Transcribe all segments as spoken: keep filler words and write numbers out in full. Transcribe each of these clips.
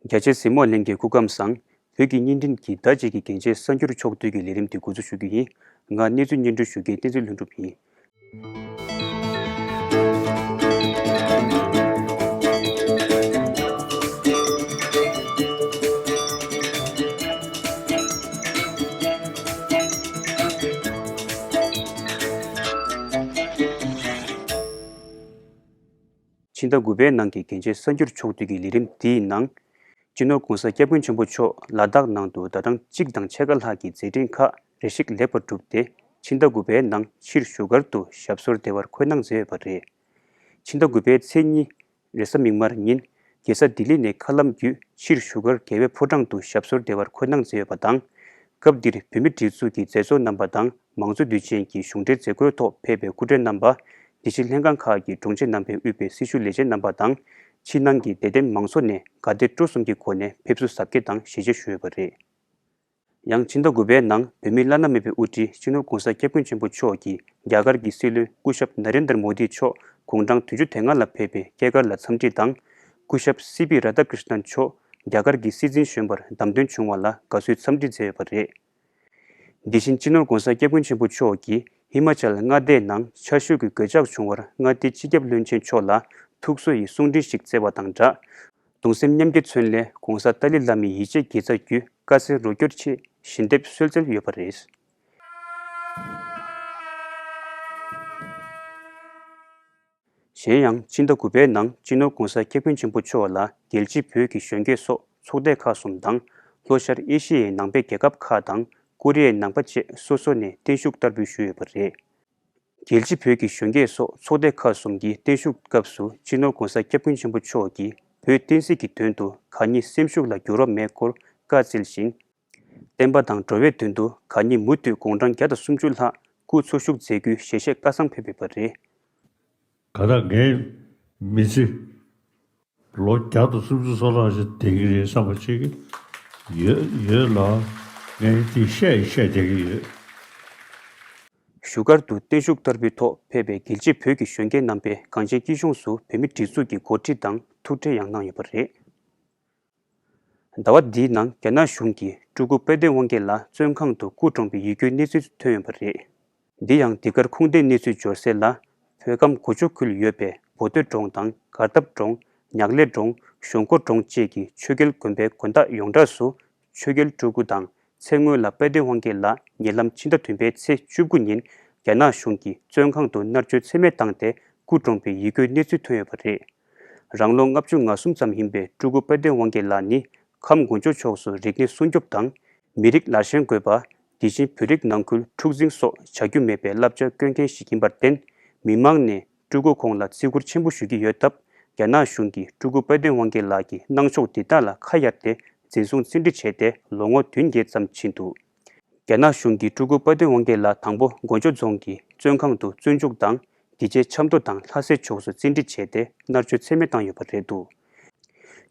རྒྱ་ཆེ་གཟིགས་མོ་གླིང་གི་སྐུ་ཁམས་བཟང་། བོད་ཀྱི་བརྙན་འཕྲིན་གྱི་ཟླ་གཅིག་གི་རྒྱན་ཆའི་གསར་འགྱུར་ཕྱོགས་བསྡུས་ཀྱི་ལས་རིམ་འདི་འགོ་འཛུགས་ཞུ་རྒྱུ་ཡིན། ང་གནས་ཚུལ་སྙན་སྒྲོན་ཞུ་མཁན་བསྟན་འཛིན་ལྷུན་གྲུབ་ཡིན། ཕྱི་ཟླ་དགུ་པའི་ནང་གི་རྒྱན་ཆའི་གསར་འགྱུར་ཕྱོགས་བསྡུས་ཀྱི་ལས་རིམ་འདིའི་ནང་། སྤྱི་ནོར་༸གོང་ས་༸སྐྱབས་མགོན་ཆེན་པོ་མཆོག་ལ་དྭགས་ནང་དུ་ཟླ་གྲངས་གཅིག་དང་ཕྱེད་ཀ་ལྷག་གི་མཛད་འཕྲིན་ཁག་རེ་ཞིག་ལེགས་པར་གྲུབ་སྟེ། ཕྱི་ཟླ་དགུ་པའི་ནང་ཕྱིར་བཞུགས་སྒར་དུ་ཞབས་སོར་བདེ་བར་འཁོད་གནང་མཛད་ཡོད་པ་རེད། ཕྱི་ཟླ་དགུ་པའི་ཚེས་གཉིས། རེས་གཟའ་མིག་དམར་ཉིན། རྒྱལ་ས་ལྡི་ལི་ནས་མཁའ་ལམ་བརྒྱུད་ཕྱིར་བཞུགས་སྒར་རྒྱལ་བའི་ཕོ་བྲང་དུ་ཞབས་སོར་བདེ་བར་འཁོད་གནང་མཛད་ཡོད་པ་དང་། སྐབས་འདིར་བོད་མིའི་སྒྲིག་འཛུགས་ཀྱི་མཛད་གཙོ་རྣམ་པ་དང་། མང་གཙོ་དུས་ཆེན་གྱི་གཞུང་འབྲེལ་མཛད་སྒོའི་ཐོག་ཕེབས་པའི་སྐུ་མགྲོན་རྣམ་པ། དེ་བཞིན་ལྷན་ཁང་ཁག་གི་དྲུང་ཆེ་རྣམ་པས་དབུས་པའི་སྲི་ཞུ་ལས་བྱེད་རྣམ་པ་དང་། ཕྱི་ནང་གི་དད་ལྡན་མང་ཚོགས་ནས་དགའ་དད་སྤྲོ་གསུམ་གྱི་སྒོ་ནས་ཕེབས་བསུ་གཟབ་རྒྱས་དང་ཞལ་བཞེས་ཞུས་ཡོད་པ་རེད། ཡང་ཕྱི་ཟླ་དགུ་པའི་ནང་བོད་མིའི་བླ་ན་མེད་པའི་དབུ་ཁྲིད་སྤྱི་ནོར་༸གོང་ས་༸སྐྱབས་མགོན་ཆེན་པོ་མཆོག་གིས་རྒྱ་གར་གྱི་སྲིད་བློན་སྐུ་ཞབས་ནཱ་རེན་དར་མོ་དི་མཆོག་དགུང་གྲངས་བདུན་ཅུ་དོན་ལྔ་ལ་ཕེབས་པའི་སྐྱེས་སྐར་ལ་འཚམས་འདྲི་དང་། སྐུ་ཞབས་སི་པི་རཱ་དྷ་ཀྲིཤ་ནན་མཆོག་རྒྱ་གར་གྱི་སྲིད་འཛིན་གཞོན་པར་བདམས་ཐོན་བྱུང་བ་ལ་དགའ་བསུའི་འཚམས་འདྲི་མཛད་ཡོད་པ་རེད། འདི་བཞིན་སྤྱི་ནོར་༸གོང་ས་༸སྐྱབས་མགོན་ཆེན་པོ་མཆོག་གིས་ཧི་མ་ཅལ་མངའ་སྡེའི་ནང་ཆར་ཞོད་ཀྱི་གོད་ཆག་བྱུང་བར་མངའ་སྡེའི་སྤྱི་ཁྱབ་བློན་ཆེན་མཆོག་ལ་ཐུགས་གསོ་ཡི་གསུང་འཕྲིན་ཞིག་བསྩལ་བ་དང་སྦྲགས། གདུང་སེམས་མཉམ་སྐྱེད་མཚོན་སླད་༸གོང་ས་ཏཱ་ལའི་བླ་མའི་ཡིད་ཆེས་དགེ་རྩ་བརྒྱུད་བཀའ་སྩལ་རོགས་སྐྱོར་ཆེད་ཞལ་འདེབས་གསོལ་སྩལ་ཡོད་པ་རེད། གཞན་ཡང་ཕྱི་ཟླ་དགུ་པའི་ནང་སྤྱི་ནོར་༸གོང་ས་༸སྐྱབས་མགོན་ཆེན་པོ་མཆོག་ལ་རྒྱལ་སྤྱིའི་བོད་ཀྱི་གཞོན་སྐྱེས་སོགས་ཚོགས་སྡེ་ཁག་གསུམ་དང་། ལྷོ་ཤར་ཨེ་ཤི་ཡའི་ནང་པའི་རྒྱལ་ཁབ་ཁག་དང་ཀོ་རི་ཡའི་ནང་པ་བཅས་སོ་སོ་ནས་བརྟན་བཞུགས་བསྟར་འབུལ་ཞུས་ཡོད་པ་རེད། རྒྱལ་སྤྱིའི་བོད་ཀྱི་གཞོན་སྐྱེས་སོགས་ཚོགས་སྡེ་ཁག་གསུམ་གྱི་བརྟན་བཞུགས་སྐབས་སུ་སྤྱི་ནོར་༸གོང་ས་༸སྐྱབས་མགོན་ཆེན་པོ་མཆོག་གིས་བོད་བསྟན་སྲིད་ཀྱི་དོན་དུ་གང་ཉིད་སེམས་ཤུགས་ལ་འགྱུར་བ་མེད་སྐོར་བཀའ་སྩལ་ཞིང་། བསྟན་པ་དང་འགྲོ་བའི་དོན་དུ་གང་ཉིད་མུ་མཐུད་དགུང་གྲངས་བརྒྱ་དང་སུམ་ཅུ་ལྷག་སྐུ་འཚོ་བཞུགས་མཛད་རྒྱུའི་ཞལ་བཞེས་བཀའ་གསང་ཕེབས་ཡོད་པ་རེད། ག་ད་ངའི་མི་ཚེ་ལོ་བརྒྱ་དང་སུམ་ཅུ་སོ་ལྔ་ཞིག་བསྡད་ཀྱི་རེད་བསམ་པ་བྱེད་ཀྱི་ཡོད་ཡོད་ལ། ངས་དེ་བཤད་ཡི་བཤད་བསྡད་ཀྱི་ཡོད། བཞུགས་སྒར་དུ་བརྟན་བཞུགས་བསྟར་འབུལ་ཐོག་ཕེབས་པའི་རྒྱལ་སྤྱིའི་བོད་ཀྱི་གཞོན་སྐྱེས་རྣམ་པས་གངས་ཅན་སྐྱིད་གཤོངས་སུ་བོད་མིའི་སྒྲིག་འཛུགས་ཀྱི་འགོ་ཁྲིད་དང་ཐུག་འཕྲད་ཡང་གནང་ཡོད་པ་རེད། ཟླ་བ་འདིའི་ནང་རྒྱ་ནག་གཞུང་གིས་སྤྲུལ་སྐུ་དཔལ་ལྡན་དབང་རྒྱལ་ལགས་བཙོན་ཁང་དུ་སྐུ་གྲོངས་པའི་ཡིད་སྐྱོའི་གནས་ཚུལ་ཐོན་ཡོད་པ་རེད། འདི་ཡང་འདི་གར་ཁུངས་ལྡན་གནས་ཚུལ་འབྱོར་གསལ་ལ། བོད་ཁམས་གོ་ཆུ་ཁུལ་ཡོད་པའི་བོ་སྟོད་གྲོང་དང་མགར་འདབས་གྲོང་། ཉག་ལེ་གྲོང་། གཞོང་སྒོ་གྲོང་བཅས་ཀྱི་ཆོས་རྒྱལ་དགོན་པའི་དགོན་བདག་ཡོངས་གྲགས་སུ་ཆོས་རྒྱལ་སྤྲུལ་སྐུ་དང་། ཚེ་སྔོན་ལ་དཔལ་ལྡན་དབང་རྒྱལ་ལགས་ཉེ་ལམ་ཕྱི་ཟླ་བདུན་པའི་ཚེས་བཅུ་དགུ་ཉིན་རྒྱ་ནག་གཞུང་གིས་བཙོན་ཁང་དུ་མནར་གཅོད་ཚད་མེད་བཏང་སྟེ་སྐུ་གྲོངས་པའི་ཡིད་སྐྱོའི་གནས་ཚུལ་ཐོན་ཡོད་པ་རེད། རང་ལོ་ལྔ་བཅུ་ང་གསུམ་ཙམ་ཡིན་པའི་སྤྲུལ་སྐུ་དཔལ་ལྡན་དབང་རྒྱལ་ལགས་ནི་ཁམས་མགོན་ཆེན་ཕྱོགས་སུ་རིག་གནས་སྲུང་སྐྱོབ་དང་། མི་རིགས་ལར་ཞེན་དགོས་པ། དེ་བཞིན་བོད་རིགས་ནང་ཁུལ་འཁྲུག་འཛིང་སོགས་བྱ་རྒྱུ་མེད་པའི་བསླབ་བྱ་བསྐྱོན་མཁན་ཞིག་ཡིན་པར་བརྟེན། མི་མང་ནས་སྤྲུལ་སྐུ་ཁོང་ལ་བརྩི་བཀུར་ཆེན་པོ་ཞུ་གི་ཡོད་སྟབས། རྒྱ་ནག་གཞུང་གིས་སྤྲུལ་སྐུ་དཔལ་ལྡན་དབང་རྒྱལ་ལགས་ཀྱི་གནང་ཕྱོགས་འདི་དག་ལ་ཁ་གཡར་ཏེ་འཛིན་བཟུང་བཙན་ཁྲིད་བྱས་ཏེ་ལོ་ངོ་བདུན་བརྒྱད་ཙམ་ཕྱིན་འདུག་རྒྱ་ནག་གཞུང་གིས་སྤྲུལ་སྐུ་དཔལ་ལྡན་དབང་རྒྱལ་ལགས་དང་པོ་མགོན་ཆུ་རྫོང་གི་བཙོན་ཁང་དུ་བཙོན་འཇུག་དང་། དེ་རྗེས་ཆབ་མདོ་དང་ལྷ་སའི་ཕྱོགས་སུ་བཙན་ཁྲིད་བྱས་ཏེ་མནར་གཅོད་ཚད་མེད་བཏང་ཡོད་པ་རེད་འདུག་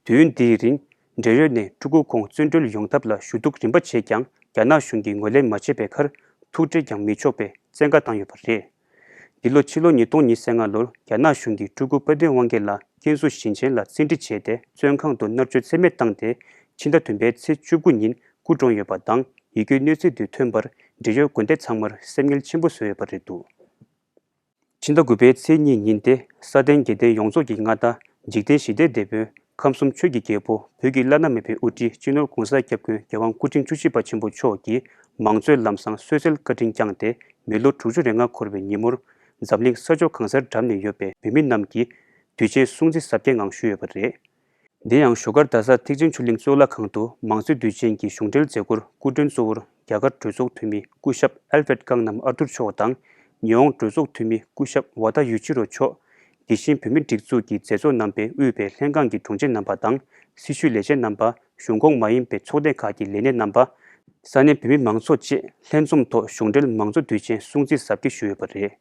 དུས་ཡུན་འདིའི་རིང་། འབྲེལ་ཡོད་ནས་སྤྲུལ་སྐུ་ཁོང་བཙོན་གྲོལ་ཡོང་ཐབས་ལ་ཞུ་གཏུག་རིམ་པ་བྱས་ཀྱང་རྒྱ་ནག་གཞུང་གིས་ངོས་ལེན་མ་བྱས་པའི་ཁར་ཐུག་འཕྲད་ཀྱང་མི་ཆོག་པའི་བཙན་བཀའ་བཏང་ཡོད་པ་རེད། འདི་ལོ་ཕྱི་ལོ་ཉིས་སྟོང་ཉི་ཤུ་རྩ་ལྔ་ལོར་རྒྱ་ནག་གཞུང་གིས་སྤྲུལ་སྐུ་དཔལ་ལྡན་དབང་རྒྱལ་ལགས་ཀན་སུའུ་ཞིང་ཆེན་ལ་བཙན་ཁྲིད་བྱས་ཏེ་བཙོན་ཁང་དུ་མནར་གཅོད་ཚད་མེད་བཏང་སྟེ་ཕྱི་ཟླ་བདུན་པའི་ཚེས་བཅུ་དགུ་ཉིན་སྐུ་གྲོངས་ཡོད་པ་དང་། ཡིད་སྐྱོའི་གནས་ཚུལ་འདི་ཐོན་པར་འབྲེལ་ཡོད་དགོན་སྡེ་ཚང་མར་སེམས་ངལ་ཆེན་པོ་བཟོས་ཡོད་པ་རེད་འདུག་ཕྱི་ཟླ་དགུ་པའི་ཚེས་གཉིས་ཉིན་ཏེ་ས་སྟེང་དགེ་ལྡན་ཡོངས་རྫོགས་ཀྱི་མངའ་བདག་འཇིག་རྟེན་ཞི་བདེའི་དེད་དཔོན་ཁམས་གསུམ་ཆོས་ཀྱི་རྒྱལ་པོ་བོད་ཀྱི་བླ་ན་མེད་པའི་དབུ་ཁྲིད་སྤྱི་ནོར་༸གོང་ས་༸སྐྱབས་མགོན་རྒྱལ་དབང་སྐུ་ཕྲེང་བཅུ་བཞི་པ་ཆེན་པོ་མཆོག་གིས་མང་གཙོའི་ལམ་བཟང་གསོལ་སྩལ་བཀའ་དྲིན་བསྐྱངས་ཏེ་མི་ལོ་དྲུག་ཅུ་རེ་ལྔ་འཁོར་བའི་ཉིན་མོར་འཛམ་གླིང་ས་ཕྱོགས་གང་སར་བགྲམ་ནས་ཡོད་པའི་བོད་མི་རྣམས་ཀྱིས་དུས་ཆེན་སྲུང་བརྩི་གཟབ་རྒྱས་ངང་ཞུས་ཡོད་པ་རེད། འདི་ཡང་བཞུགས་སྒར་རྡ་ས་ཐེག་ཆེན་ཆོས་གླིང་གཙུག་ལག་ཁང་དུ་མང་གཙོའི་དུས་ཆེན་གྱི་གཞུང་འབྲེལ་མཛད་སྒོར་སྐུ་མགྲོན་གཙོ་བོར་རྒྱ་གར་གྲོས་ཚོགས་འཐུས་མི་སྐུ་ཞབས་ཨལ་ཕེད་ཀང་ནམ་ཨར་ཐུར་མཆོག་དང་། ཉི་ཧོང་གྲོས་ཚོགས་འཐུས་མི་སྐུ་ཞབས་ཝ་ད་ཡུ་ཅི་རོ་མཆོག་དེ་བཞིན་བོད་མིའི་སྒྲིག་འཛུགས་ཀྱི་མཛད་གཙོ་རྣམ་པས་དབུས་པའི་ལྷན་ཁང་གི་དྲུང་ཆེ་རྣམ་པ་དང་། སྲི་ཞུའི་ལས་བྱེད་རྣམ་པ། གཞུང་ཁོངས་མ་ཡིན་པའི་ཚོགས་སྡེ་ཁག་གི་ལས་སྣེ་རྣམ་པ། ས་གནས་བོད་མི་མང་ཚོགས་བཅས་ལྷན་འཛོམས་ཐོག་གཞུང་འབྲེལ་མང་གཙོ་དུས་ཆེན་སྲུང་བརྩི་གཟབ་རྒྱས་ཞུས་ཡོད་པ་རེད།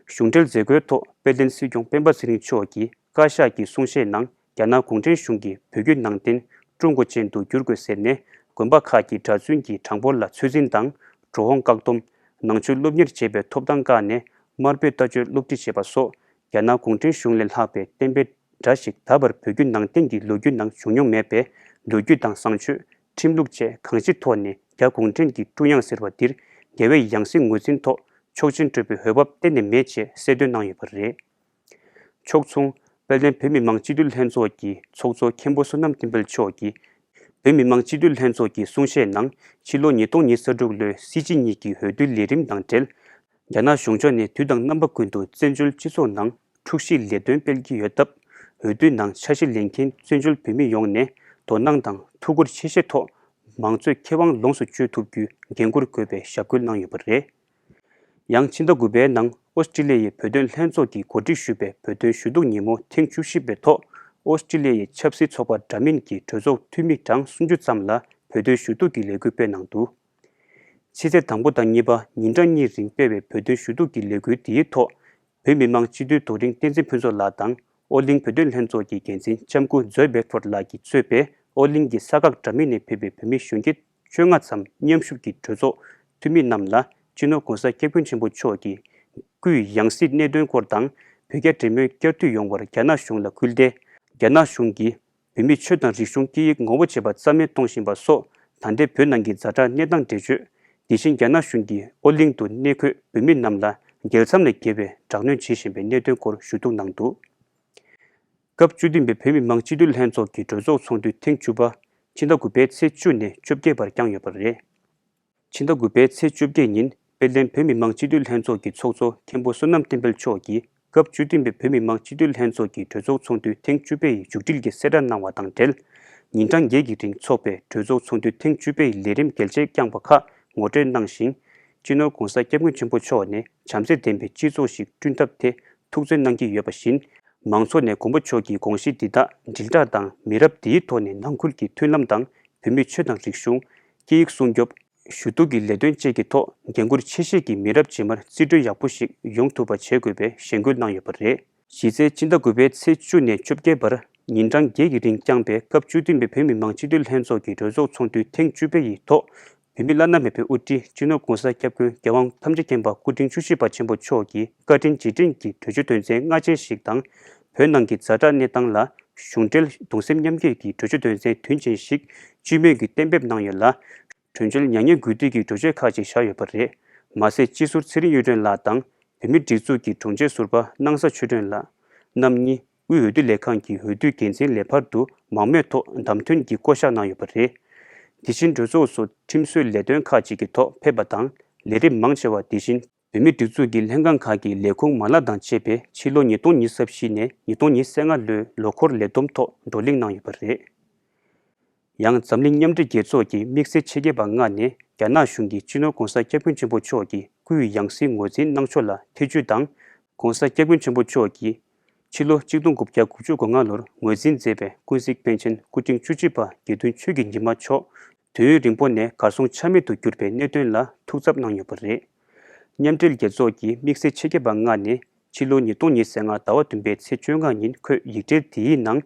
གཞུང་འབྲེལ་མཛད་སྒོའི་ཐོག་དཔལ་ལྡན་སྲིད་སྐྱོང་སྤེན་པ་ཚེ་རིང་མཆོག་གིས་བཀའ་ཤག་གི་གསུང་བཤད་ནང་རྒྱ་ནག་གུང་ཁྲན་གཞུང་གིས་བོད་བརྒྱུད་ནང་བསྟན་ཀྲུང་གོ་ཅན་དུ་བསྒྱུར་དགོས་ཟེར་ནས་དགོན་པ་ཁག་གི་གྲྭ་བཙུན་གྱི་གྲངས་འབོར་ལ་ཚོད་འཛིན་དང་འགྲོ་འོང་བཀག་སྡོམ། ནང་ཆོས་སློབ་གཉེར་བྱེད་པའི་ཐོབ་ཐང་བཀག་ནས་དམར་པོའི་ལྟ་སྤྱོད་སློབ་ཁྲིད་བྱེད་པ་སོགས་རྒྱ་ནག་གུང་ཁྲན་གཞུང་ལས་ལྷག་པའི་གཏན་འབེབས་འདྲ་ཞིག་ད་བར་བོད་བརྒྱུད་ནང་བསྟན་གྱི་ལོ་རྒྱུས་ནང་བྱུང་མྱོང་མེད་པས་ ལོ་རྒྱུས་དང་བཟང་སྤྱོད། ཁྲིམས་ལུགས་བཅས་གང་ཅིའི་ཐོག་ནས་རྒྱ་གུང་ཁྲན་གྱི་ཀྲུང་དབྱང་ཟེར་བ་འདིར་རྒྱལ་བའི་ཡང་སྲིད་ངོས་འཛིན་ཐོག་ཆོག་མཆན་སྤྲོད་པའི་འོས་བབ་གཏན་ནས་མེད་ཅེས་གསལ་སྟོན་གནང་ཡོད་པ་རེད། ཕྱོགས་མཚུངས། དཔལ་ལྡན་བོད་མི་མང་སྤྱི་འཐུས་ལྷན་ཚོགས་ཀྱི་ཚོགས་གཙོ་མཁན་པོ་བསོད་ནམས་བསྟན་འཕེལ་མཆོག་གིས། བོད་མི་མང་སྤྱི་འཐུས་ལྷན་ཚོགས་ཀྱི་གསུང་བཤད་ནང་ཕྱི་ལོ་ཉིས་སྟོང་ཉེར་དྲུག་ལོའི་སྲིད་སྤྱི་གཉིས་ཀྱི་འོས་བསྡུའི་ལས་རིམ་དང་འབྲེལ། རྒྱ་ནག་གཞུང་ཕྱོགས་ནས་དུས་དང་རྣམ་པ་ཀུན་ཏུ་བཙན་བྱོལ་སྤྱི་ཚོགས་ནང་འཁྲུག་གཞིས་ལས་དོན་སྤེལ་གྱི་ཡོད་སྟབས། འོས་བསྡུའི་ནང་འཆར་གཞི་ལེན་མཁན་བཙན་བྱོལ་བོད་མི་ཡོངས་ནས་དོ་སྣང་དང་ཐུགས་ཁུར་ཆེ་བཞེས་ཐོག་མང་གཙོའི་ཁེ་དབང་ལོངས་སུ་སྤྱོད་ཐུབ་རྒྱུའི་འགན་འཁུར་དགོས་པའི་ཞབས་སྐུལ་གནང་ཡོད་པ་རེད། ཡང་ཕྱི་ཟླ་དགུ་པའི་ནང་ཨོ་སི་ཀྲི་ལི་ཡའི་བོད་དོན་ལྷན་ཚོགས་ཀྱིས་གོ་སྒྲིག་ཞུས་པའི་བོད་དོན་ཞུ་གཏུག་ཉིན་མོ་ཐེངས་བཅུ་བཞི་པའི་ཐོག་ཨོ་སི་ཀྲི་ལི་ཡའི་ཆབ་སྲིད་ཚོགས་པ་འདྲ་མིན་གྱི་གྲོས་ཚོགས་འཐུས་མི་གྲངས་སུམ་ཅུ་ཙམ་ལ་བོད་དོན་ཞུ་གཏུག་གི་ལས་འགུལ་སྤེལ་གནང་འདུག་ཕྱི་ཚེས་དང་པོ་དང་གཉིས་པ་ཉིན་གྲངས་གཉིས་རིང་སྤེལ་བའི་བོད་དོན་ཞུ་གཏུག་གི་ལས་འགུལ་འདིའི་ཐོག་བོད་མི་མང་སྤྱི་འཐུས་རྡོ་རིང་བསྟན་འཛིན་ཕུན་ཚོགས་ལགས་དང་ཨོ་གླིང་བོད་དོན་ལྷན་ཚོགས་ཀྱི་འགན་འཛིན་ལྕམ་སྐུ་ཛོའི་བེག་ཕོར་ལགས་ཀྱིས་གཙོས་པའི་ཨོ་གླིང་གི་ས་ཁག་འདྲ་མིན་ནས་ཕེབས་པའི་བོད་མི་གཞོན་སྐྱེས་བཅོ་ལྔ་ཙམ་མཉམ་ཞུགས་ཀྱིས་གྲོས་ཚོགས་འཐུས་མི་རྣམས་ལ་སྤྱི་ནོར་༧གོང་ས་༧སྐྱབས་མགོན་ཆེན་པོ་མཆོག་གི་སྐུའི་ཡང་སྲིད་གནད་དོན་སྐོར་དང་། བོད་རྒྱ་འབྲེལ་མོལ་བསྐྱར་མཐུད་ཡོང་བར་རྒྱ་ནག་གཞུང་ལ་སྐུལ་འདེད། རྒྱ་ནག་གཞུང་གིས་བོད་མིའི་ཆོས་དང་རིག་གཞུང་སྐད་ཡིག་ངོ་བོ་བྱེད་པ་རྩ་མེད་གཏོང་བཞིན་པ་སོགས་ད་ལྟའི་བོད་ནང་གི་ཛ་དྲག་གནས་སྟངས་འགྲེལ་བརྗོད། དེ་བཞིན་རྒྱ་ནག་གཞུང་གིས་ཨོ་གླིང་དུ་གནས་འཁོད་བོད་མི་རྣམས་ལ་རྒྱལ་མཚམས་ལས་བརྒལ་བའི་དྲག་གནོན་བྱེད་བཞིན་པའི་གནད་དོན་སྐོར་ཞུ་གཏུག་གནང་འདུག་སྐབས་བཅུ་བདུན་པའི་བོད་མི་མང་སྤྱི་འཐུས་ལྷན་ཚོགས་ཀྱི་གྲོས་ཚོགས་ཚོགས་འདུ་ཐེངས་བཅུ་པ་ཕྱི་ཟླ་དགུ་པའི་ཚེས་བཅུ་ནས་བཅོ་བརྒྱད་བར་བསྐྱངས་ཡོད་པ་རེད། ཕྱི་ཟླ་དགུ་པའི་ཚེས་བཅོ་བརྒྱད་ཉིན་དཔལ་ལྡན་བོད་མི་མང་སྤྱི་འཐུས་ལྷན་ཚོགས་ཀྱི་ཚོགས་གཙོ་མཁན་པོ་བསོད་ནམས་བསྟན་འཕེལ་མཆོག་གིས་སྐབས་བཅུ་བདུན་པའི་བོད་མི་མང་སྤྱི་འཐུས་ལྷན་ཚོགས་ཀྱི་གྲོས་ཚོགས་ཚོགས་འདུ་ཐེངས་བཅུ་པའི་མཇུག་སྒྲིལ་གྱི་གསལ་བསྒྲགས་གནང་བ་དང་འབྲེལ། ཉིན་གྲངས་བརྒྱད་ཀྱི་རིང་འཚོགས་པའི་གྲོས་ཚོགས་ཚོགས་འདུ་ཐེངས་བཅུ་པའི་ལས་རིམ་རྒྱས་ཆེར་བསྐྱངས་པ་ཁག་ངོ་སྤྲོད་གནང་ཞིང་། སྤྱི་ནོར་༧གོང་ས་༧སྐྱབས་མགོན་ཆེན་པོ་མཆོག་ནས་བྱམས་བརྩེ་ལྡན་པའི་སྤྱི་ཚོགས་ཤིག་བསྐྲུན་ཐབས་ཐད་ཐུགས་བརྩེ་གནང་གི་ཡོད་པ་བཞིན། མང་ཚོགས་ནས་མགོན་པོ་མཆོག་གི་དགོངས་གཞི་འདི་དག་དྲིལ་བསྒྲགས་དང་མི་རབས་འདིའི་ཐོག་ནས་ནང་ཁུལ་གྱི་མཐུན་ལམ་དང་བོད་མིའི་ཆོས་དང་རིག་གཞུང་། སྐད་ཡིག་སྲུང་སྐྱོབ། ཞུ་གཏུག་གི་ལས་དོན་བཅས་ཀྱི་ཐོག་འགན་འཁུར་ཆེ་བཞེས་ཀྱིས་མི་རབས་རྗེས་མར་རྩིས་སྤྲོད་ཡག་པོ་ཞིག་ཡོང་ཐུབ་པ་བྱེད་དགོས་པའི་གཞེན་སྐུལ་གནང་ཡོད་པ་རེད། གཞི་རྩའི་ཕྱི་ཟླ་དགུ་པའི་ཚེས་བཅུ་ནས་བཅོ་བརྒྱད་བར་ཉིན་གྲངས་བརྒྱད་ཀྱི་རིང་བསྐྱངས་པའི་སྐབས་བཅུ་བདུན་པའི་བོད་མི་མང་སྤྱི་འཐུས་ལྷན་ཚོགས་ཀྱི་གྲོས་ཚོགས་ཚོགས་འདུ་ཐེངས་བཅུ་པ་ཡི་ཐོག་བོད་མི་བླ་ན་མེད་པའི་དབུ་ཁྲིད་སྤྱི་ནོར་༧གོང་ས་༧སྐྱབས་མགོན་རྒྱལ་དབང་ཐམས་ཅད་མཁྱེན་པ་སྐུ་ཕྲེང་བཅུ་བཞི་པ་ཆེན་པོ་མཆོག་གི་བཀའ་དྲིན་རྗེས་དྲན་གྱི་གྲོས་ཆོད་དོན་ཚན་ལྔ་ཅན་ཞིག་དང་། བོད་ནང་གི་ཛ་དྲག་གནས་སྟངས་ལ་གཞུང་འབྲེལ་གདུང་སེམས་མཉམ་སྐྱེད་ཀྱི་གྲོས་ཆོད་དོན་ཚན་བདུན་ཅན་ཞིག་སྤྱི་མོས་ཀྱིས་གཏན་འབེབས་གནང་ཡོད་ལ། གྲོས་འཆར་མྱ་ངན་གུས་འདུད་ཀྱི་གྲོས་ཆོད་ཁག་ཅིག་བཞག་ཡོད་པ་རེད། མ་ཟད་སྤྱི་ཟུར་ཚེ་རིང་གཡུ་སྒྲོན་ལགས་དང་། བོད་མིའི་སྒྲིག་འཛུགས་ཀྱི་དྲུང་ཆེ་ཟུར་པ་སྣང་ས་ཆོས་སྒྲོན་ལགས་རྣམ་གཉིས་དབུས་འོས་བསྡུ་ལས་ཁང་གི་འོས་བསྡུ་འགན་འཛིན་ལས་འཕར་དུ་མང་མོས་ཐོག་བདམས་ཐོན་གྱི་བསྐོ་གཞག་གནང་ཡོད་པ་རེད། དེ་བཞིན་གྲོས་ཚོགས་སུ་ཁྲིམས་བཟོའི་ལས་དོན་ཁག་ཅིག་གི་ཐོག་ཕེབས་པ་དང་། ལས་རིམ་མང་ཆེ་བ་དེ་བཞིན་བོད་མིའི་སྒྲིག་འཛུགས་ཀྱི་ལྷན་ཁང་ཁག་གི་ལས་ཁུངས་མ་ལག་དང་བཅས་པའི་ཕྱི་ལོ་ཉིས་སྟོང་ཉི་ཤུ་རྩ་བཞི་ནས་ཉིས་སྟོང་ཉི་ཤུ་རྩ་ལྔ་ལོའི་ལོ་འཁོར་ལས་བསྡོམས་ཐོག་བགྲོ་གླེང་གནང་ཡོད་པ་རེད། ཡང་འཛམ་གླིང་མཉམ་འབྲེལ་རྒྱལ་ཚོགས་ཀྱི་དམིགས་བསལ་ཆེད་མཁས་པ་ལྔ་ནས་རྒྱ་ནག་གཞུང་གིས་སྤྱི་ནོར་༧གོང་ས་༧སྐྱབས་མགོན་ཆེན་པོ་མཆོག་གི་སྐུའི་ཡང་སྲིད་ངོས་འཛིན་གནང་ཕྱོགས་ལ་ཐེ་བྱུས་དང་། ༧གོང་ས་༧སྐྱབས་མགོན་ཆེན་པོ་མཆོག་གིས་ཕྱི་ལོ་ཆིག་སྟོང་དགུ་བརྒྱ་དགུ་བཅུ་གོ་ལྔ་ལོར་ངོས་འཛིན་མཛད་པའི་ཀུན་གཟིགས་པཎ་ཆེན་སྐུ་ཕྲེང་བཅུ་གཅིག་པ་དགེ་འདུན་ཆོས་ཀྱི་ཉི་མ་མཆོག་དུས་ཡུན་རིང་པོ་ནས་གར་སོང་ཆ་མེད་དུ་གྱུར་པའི་གནད་དོན་ལ་ཐུགས་འཚབ་གནང་ཡོད་པ་རེད། མཉམ་འབྲེལ་རྒྱལ་ཚོགས་ཀྱི་དམིགས་བསལ་ཆེད་མཁས་པ་ལྔ་ནས། ཕྱི་ལོ་ཉིས་སྟོང་ཉི་ཤུ་རྩ་ལྔ་ཟླ་བ་བདུན་པའི་ཚེས་བཅོ་ལྔ་ཉིན་འཁོད་ཡིག་ཕྲེང་དེའི་ནང་།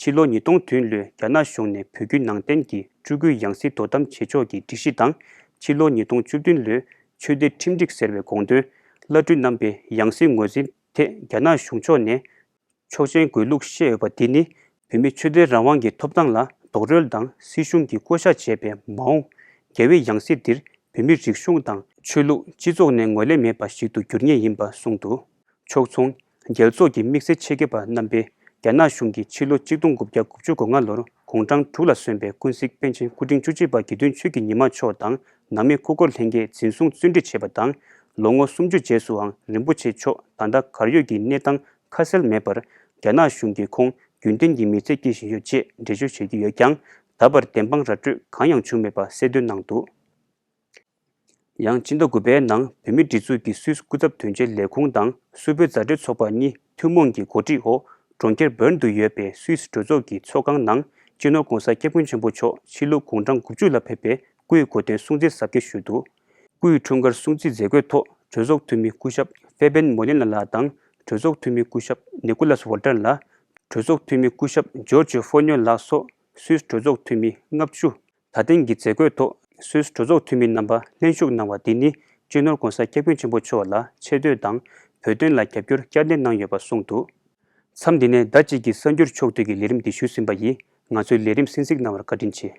ཕྱི་ལོ་ཉིས་སྟོང་བདུན་ལོའི་རྒྱ་ནག་གཞུང་ནས་བོད་བརྒྱུད་ནང་བསྟན་གྱི་སྤྲུལ་སྐུའི་ཡང་སྲིད་དོ་དམ་བྱེད་ཕྱོགས་ཀྱི་སྒྲིག་གཞི་དང་། ཕྱི་ལོ་ཉིས་སྟོང་བཅུ་བདུན་ལོའི་ཆོས་སྡེ་ཁྲིམས་སྒྲིག་ཟེར་བའི་དགོངས་དོན། བླ་སྤྲུལ་རྣམ་པའི་ཡང་སྲིད་ངོས་འཛིན་ཐད་རྒྱ་ནག་གཞུང་ཕྱོགས་ནས་ཆོག་མཆན་དགོས་ལུགས་བཤད་ཡོད་པ་འདི་ནི། བོད་མིའི་ཆོས་དད་རང་དབང་གི་ཐོབ་ཐང་ལ་རྡོག་རོལ་དང་། སྲིད་གཞུང་གིས་བསྐོ་གཞག་བྱས་པའི་མ་འོངས་རྒྱལ་བའི་ཡང་སྲིད་འདིར་བོད་མིའི་རིག་གཞུང་དང་ཆོས་ལུགས་སྤྱི་ཚོགས་ནས་ངོས་ལེན་མེད་པ་ཞིག་ཏུ་འགྱུར་ངེས་ཡིན་པ་གསུངས་འདུག་ཕྱོགས་མཚུངས། རྒྱལ་ཚོགས་ཀྱི་དམིགས་བསལ་ཆེད་མཁས་པ་རྣམ་པས་རྒྱ་ནག་གཞུང་གིས་ཕྱི་ལོ་ཆིག་སྟོང་དགུ་བརྒྱ་དགུ་བཅུ་གོ་ལྔ་ལོར་དགུང་གྲངས་དྲུག་ལ་སོན་པའི་ཀུན་གཟིགས་པཎ་ཆེན་སྐུ་ཕྲེང་བཅུ་གཅིག་པ་དགེ་འདུན་ཆོས་ཀྱི་ཉི་མ་མཆོག་དང་། ནང་མི་སྐུ་འཁོར་ལྷན་རྒྱས་འཛིན་བཟུང་བཙོན་ཁྲིད་བྱས་པ་དང་། ལོ་ངོ་སུམ་ཅུ་རྗེས་སུའང་རིན་པོ་ཆེ་མཆོག་ད་ལྟ་གར་ཡོད་ཀྱི་གནས་སྟངས་ཁ་གསལ་མེད་པར། རྒྱ་ནག་གཞུང་གིས་ཁོང་རྒྱུན་ལྡན་གྱི་མི་ཚེ་སྐྱེལ་བཞིན་ཡོད་ཅེས་འགྲེལ་བརྗོད་བྱེད་ཀྱི་ཡོད་ཀྱང་། ད་བར་བདེན་དཔང་ར་སྤྲོད་གང་ཡང་བྱུང་མེད་པ་གསལ་སྟོན་གནང་འདུག་ཡང་ཕྱི་ཟླ་དགུ་པའི་ནང་བོད་མིའི་སྒྲིག་འཛུགས་ཀྱི་སུད་སི་སྐུ་ཚབ་དོན་གཅོད་ལས་ཁུངས་དང་སུད་བོད་མཛའ་འབྲེལ་ཚོགས་པ་གཉིས་ཐུན་མོང་གི་གོ་སྒྲིག་འོག་གྲོང་ཁྱེར་བྷརན་དུ་ཡོད་པའི་སུད་སི་གྲོས་ཚོགས་ཀྱི་ཚོགས་ཁང་ནང་སྤྱི་ནོར་༧གོང་ས་༧སྐྱབས་མགོན་ཆེན་པོ་མཆོག་ཕྱི་ལོ་དགུང་གྲངས་དགུ་བཅུ་ལ་ཕེབས་པའི་སྐུའི་གོ་སྟོན་སྲུང་བརྩི་གཟབ་རྒྱས་ཞུས་འདུག་སྐུའི་འཁྲུངས་སྐར་སྲུང་བརྩིའི་མཛད་སྒོའི་ཐོག་གྲོས་ཚོགས་འཐུས་མི་སྐུ་ཞབས་ཧྥེ་བེན་མོ་ལིན་ལ་ལགས་དང་། གྲོས་ཚོགས་འཐུས་མི་སྐུ་ཞབས་ནི་ཀུ་ལཱས་ཝོལ་ཏར་ལགས། གྲོས་ཚོགས་འཐུས་མི་སྐུ་ཞབས་ཇོར་ཇི་ཧྥོ་ཉོ་ལགས་སོགས་སུད་སི་གྲོས་ཚོགས་འཐུས་མི་ལྔ་བཅུ། ད་ཐེངས་ཀྱི་མཛད་སྒོའི་ཐོག་སུད་སི་གྲོས་ཚོགས་འཐུས་མི་རྣམ་པ་ལྷན་ཞུགས་གནང་བ་འདི་ནི་སྤྱི་ནོར་༧གོང་ས་༧སྐྱབས་མགོན་ཆེན་པོ་མཆོག་ལ་ཆེ་བསྟོད་དང་བོད་དོན་ལ་རྒྱབ་སྐྱོར་བསྐྱར་ལྡན་གནང་ཡོད་པ་གསུངས་འདུག་མཚམས་འདི་ནས་ཟླ་གཅིག་གི་གསར་འགྱུར་ཕྱོགས་བསྡུས་ཀྱི་ལས་རིམ་འདི་ཞུས་ཟིན་པ་ཡིན། ང་ཚོའི་ལས་རིམ་གསན་གཟིགས་གནང་བར་བཀའ་དྲིན་ཆེ།